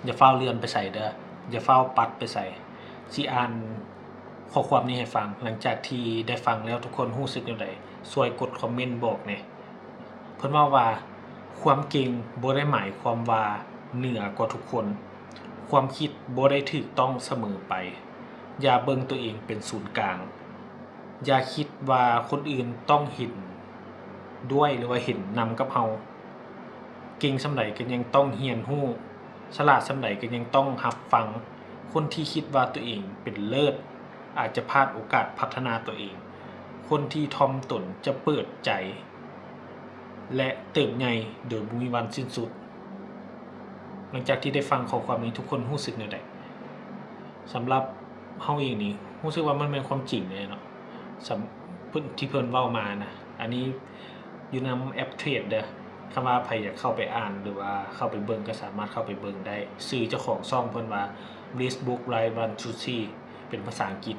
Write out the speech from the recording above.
ຢ່າຟ້າວເລື່ອນໄປໃສເດີ້ ຢ່າຟ້າວປັດໄປໃສ. ຊິອ່ານຂໍ້ຄວາມນີ້ໃຫ້ຟັງ. ຫຼັງຈາກທີ່ໄດ້ຟັງແລ້ວ ທຸກຄົນຮູ້ສຶກແນວໃດ? ຊ່ວຍກົດຄອມເມັນບອກແດ່. ເພິ່ນເວົ້າວ່າ ຄວາມເກັ່ງບໍ່ໄດ້ໝາຍຄວາມວ່າເໜືອກວ່າທຸກຄົນ. ຄວາມຄິດບໍ່ໄດ້ຖືກຕ້ອງສະເໝີໄປ. ຢ່າເບິ່ງຕົວເອງເປັນສູນກາງ. ຢ່າຄິດວ່າຄົນອື່ນຕ້ອງເຫັນດ້ວຍ ຫຼືວ່າເຫັນນຳກັບເຮົາ. ເກັ່ງສ່ຳໃດກໍຍັງຕ້ອງຮຽນຮູ້, ສະຫຼາດສ່ຳໃດກໍຍັງຕ້ອງຮັບຟັງ. ຄົນທີ່ຄິດວ່າຕົວເອງເປັນເລີດ ອາດຈະພາດໂອກາດພັດທະນາຕົວເອງ. ຄົນທີ່ຖ່ອມຕົນຈະເປີດໃຈ ແລະ ເຕີບໃຫຍ່ໂດຍບໍ່ມີວັນສິ້ນສຸດ. ຫຼັງຈາກທີ່ໄດ້ຟັງຂໍ້ຄວາມນີ້ ທຸກຄົນຮູ້ສຶກແນວໃດ? ສຳລັບເຮົາເອງນີ້ ຮູ້ສຶກວ່າມັນແມ່ນຄວາມຈິງເລີຍເນາະ ສຳ ເພິ່ນ ທີ່ເພິ່ນເວົ້າມານະ. ອັນນີ້ຢູ່ນຳແອັບເທຣດເດີ້. ຄັນວ່າໃຜຢາກເຂົ້າໄປອ່ານ ຫຼືວ່າເຂົ້າໄປເບິ່ງ ກໍສາມາດເຂົ້າໄປເບິ່ງໄດ້. ຊື່ເຈົ້າຂອງຊ່ອງເພິ່ນວ່າ Risk Book Live One Two Three ເປັນພາສາອັງກິດ.